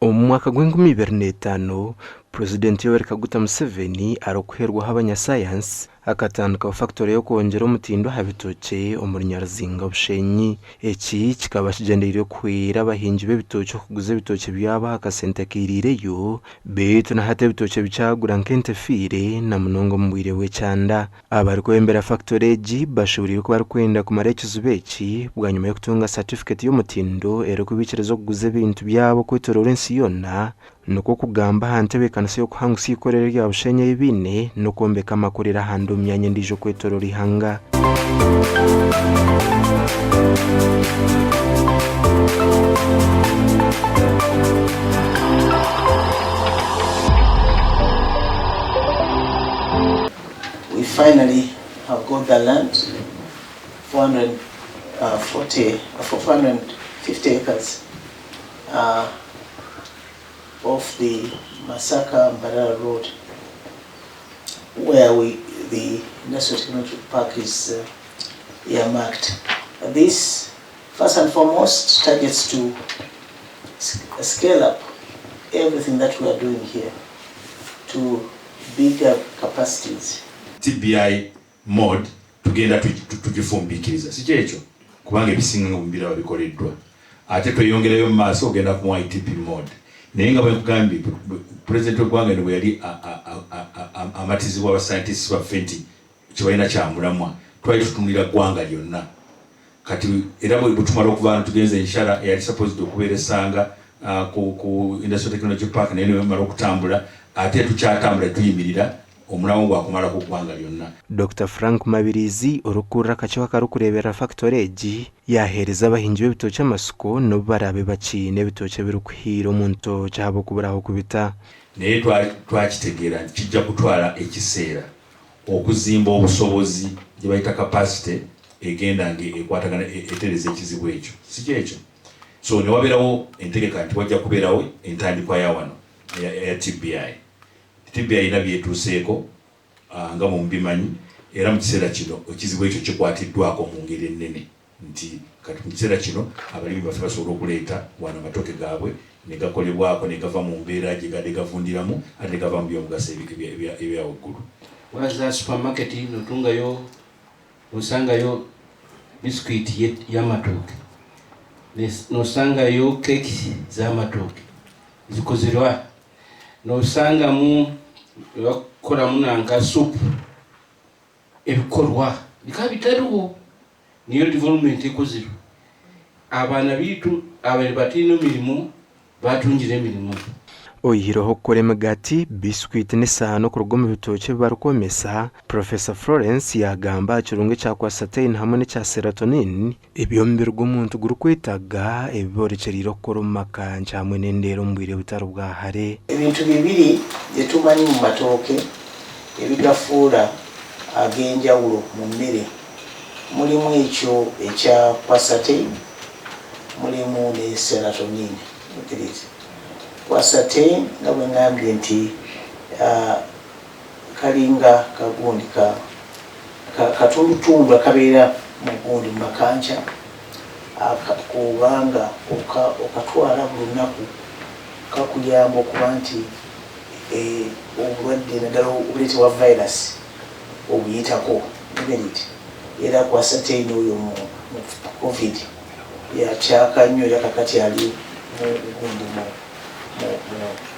Omu mwaka gw'enkumi ibiri n'etaano, Purezidenti Yoweri Kaguta Museveni arikuhwerwaho abanyasayansi akatandikaho fakitore y'okwongyera omutindo aha bitookye omuri Nyaruzinga Bushenyi. Eki kikaba kigyendereire kuhwera abahingi b'ebitookye okuguza ebitookye byabo aha kasente akairiireyo beitu na hati ebitookye bikyagura nk'ente efiire na munonga omu bwire bw'ekyanda. Abarikwebembera fakitore egi bashuuburiire ku barikwenda kumara ekizibu eki bwanyima y'okutunga satifiketi y'omutindo erikubaikiriza okuguza ebintu byabo okwetoroora ensi yoona nikwo kugamba aha ntebeekanisa y'okuhangusya eikorero rya Bushenyi ei baine n'okwombeka amakorero ahandi omu myanya endiijo okwetoroora eihanga. We finally have got the land, 440, 450 acres uh, off the Masaka Mbarara Road, where we, the Industrial Technology Park is uh, earmarked. This, first and foremost, targets to scale up everything that we are doing here to bigger capacities. TBI mode tugenda tugifumbiikiriza si kyekyo kubanga ebisinga nga bwemubiraba bikoleddwa ate tweyongerayo mu maaso ogenda ku ITP mode naye nga bwenkugambye pulezidenti w'eggwanga eno bweyali amatizibwa ba scientists baffe nti kyebalina kyamulamwa twali tutunulira ggwanga lyonna Kati era bwetumala okuva wano tugenze enshara eyali supposed okubeera esanga uh, ku, ku Industrial Technology Park naye nebamala okutambula ate tukyatambula tuyimirira omulamwa gwakumalako ggwanga lyonna. Dokita Frank Mabirizi orikukurira akakiiko akarikureeberera fakitore egi yaaheereza abahingi b'ebitookye amatsiko n'obu baraabe bakiine ebitookye ebirikuhiira omu ntookye ahabw'okubura ah'okubita. Naye twakitegeera nti kijja kutwala ekiseera okuzimba obusobozi gyebayita capacity egenda nga ekwatagana etereza ekizibu ekyo si kyekyo so newaberawo entegeka nti wajja kubeerawo entandikwa ya wano eya TBI. TBI erina byetuuseeko nga bwemubimanyi era mu kiseera kino ekizibu ekyo kikwatiddwako mu ngeri ennene nti kati mu kiseera kino abalimi baffe basobola okuleeta wano amatooke gaabwe ne gakolebwako ne gava mu mbeera gye gadde gavundiramu ate ne gavaamu byomugaso ebya waggulu. Waza supermarket notungayo nosangayo biscuit y'amatooke nosangayo cake z'amatooke zikozirwa nosangamu bakukoramu nanka soup Ebikorwa bikaba bitariho, niyo development ekozirwe. Abaana baitu ababaire bataine mirimo baatungire emirimo. Oyihireho okukora emigaati, biskwiti n'esaano kuruga omu bitookye ebi barikwomesa, Professor Florence yaagamba aha kirungo ekya quercetin hamwe n'ekya serotonin ebi omubiri gw'omuntu gurikwetaaga ebi boorekyereire okukora omu maka nkye hamwe n'endeere omu bwire butari bwa hare. Ebintu bibiri byetumanyi mu matooke ebigafuula ag'enjawulo mu mmere mulimu ekyo ekya quercetin mulimu ne serotonin. Quercetin nga bwe ngambye nti kalinga kagundi ka katundutundu akabeera mu gundi mu makanca kubanga okatwala buli lunaku kakuyamba okuba nti eh, obulwadde naddala obuleetebwa virus obuyitako it era kwasataini oyo mu covid yakyaka nnyo era kakati ali mugundi mu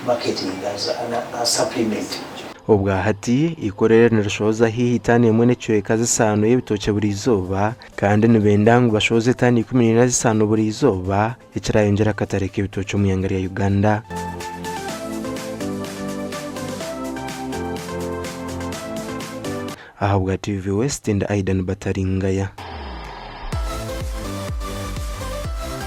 marketing as a supplement. Obwa hati, eikorero nirishohoza haihi taani emwe n'ekicweka z'esaano y'ebitookye buri izooba kandi nibenda ngu bashohoze taani 14 z'esaano buri izooba ekirayongyere akatare k'ebitookye omu ihanga rya Uganda. Ahabwa TV West, ndi Aidan Bataringaya.